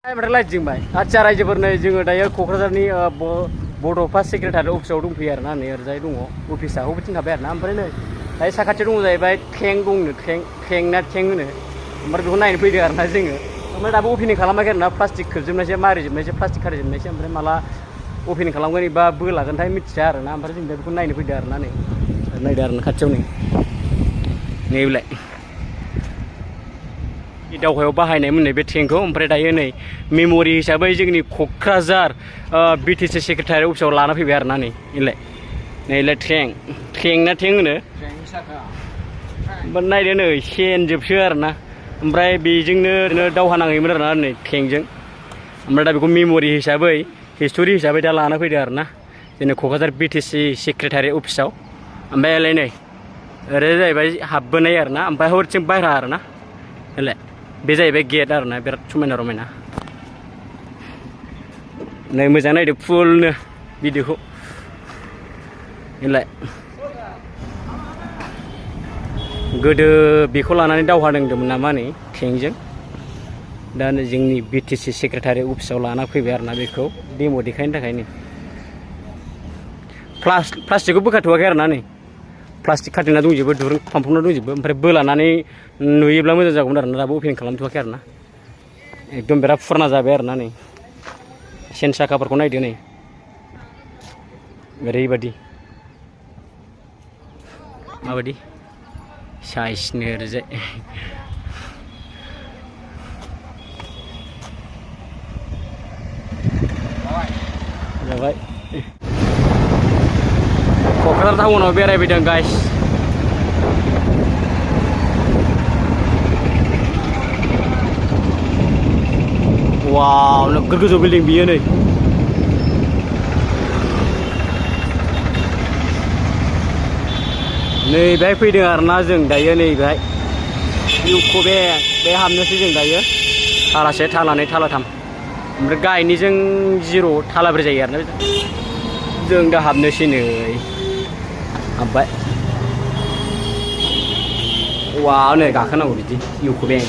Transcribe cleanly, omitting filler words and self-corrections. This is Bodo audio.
लाइटजोंबाय आदसा रायजोफोरनो जोङो दायो क'क्राझारनि बड'फा सेक्रेटारि अफिसाव दंफैयो आरोना नै ओरैजाय दङ अफिसा बबेथिं थाबाय आरोना ओमफ्राय नै दायो साखाथियाव दङ जाहैबाय टेंक दंनो टेंक ना टेंक होनो ओमफ्राय बेखौ नायनो फैदों आरोना जोङो ओमफ्राय दाबो अपेनिं खालामाखै आरोना प्लास्टिक खोबजोबनायसो मारिजोबनायसो प्लास्टिक खारिजोबनायसो ओमफ्राय माला अपेनिं खालामगोन एबा बोलागोनथाय मिथिया आरोना ओमफ्राय जों दा बेखौ नायनो फैदों आरोना नै नायदो आरोना खाथियाव नै बेलाय दावहायाव बाहायनाय मोननाय बे टेंकखौ ओमफ्राय दायो नै मेम'रि हिसाबै जोंनि क'क्राझार बिटिसि सेक्रेटारि अफिसाव लाना फैबाय आरोना नैलाय टेंक ना टेंक होनो ओमफ्राय नायदो नै सेनजोबसो आरोना ओमफ्राय बेजोंनो दावहा नांहैयोमोन आरोना नै टेंकजों ओमफ्राय दा बेखौ मेम'रि हिसाबै हिस्ट'रि हिसाबै दा लाना फैदो आरोना जोंनि क'क्राझार बिटिसि सेक्रेटारि अफिसाव ओमफ्राय नै ओरै जाहैबाय हाबबोनाय आरोना ओमफ्राय हरथिं बायह्रा आरोना बे जाहैबाय गेट आरोना बिराद समायना रमायना नै मोजां नायदो फुलनो भिडिअखौ गोदो बेखौ लानानै दावहा नांदोंमोन नामा नै टेंकजों दा जोंनि बिटिसि सेक्रेटारि अफिसाव लाना फैबाय आरोना बेखौ डेम' देखायनो थाखाय नै प्लास्टिकखौ बोखाथ'वाखै आरोना नै प्लास्टिक खाथेना दंजोबो दुरुं फांफबना दंजोबो ओमफ्राय बोलानानै नुयोब्ला मोजां जागौमोन आरोना दाबो अपेनिं खालामथ'वाखै आरोना एकदम बिराद फुराना जाबाय आरोना नै सेन साखाफोरखौ नायदो नै ओरैबायदि माबायदि साइसनो ओरैजाय जाबाय क'क्राझार टाउनाव बेरायफैदों गाइस वाव नोगोद गोजौ बिल्डिं बियो नै बेहाय फैदों आरोना जों दायो नै बेहाय इउक' बेंक बे हाबनोसै जों दायो थालासे थालानै थालाथाम ओमफ्राय गाहायनिजों 0 थालाब्रै जायो आरोना जों दा हाबनोसै नै हाब्बाय वाव नै गाखोनांगौ बिदि इउक' बेंक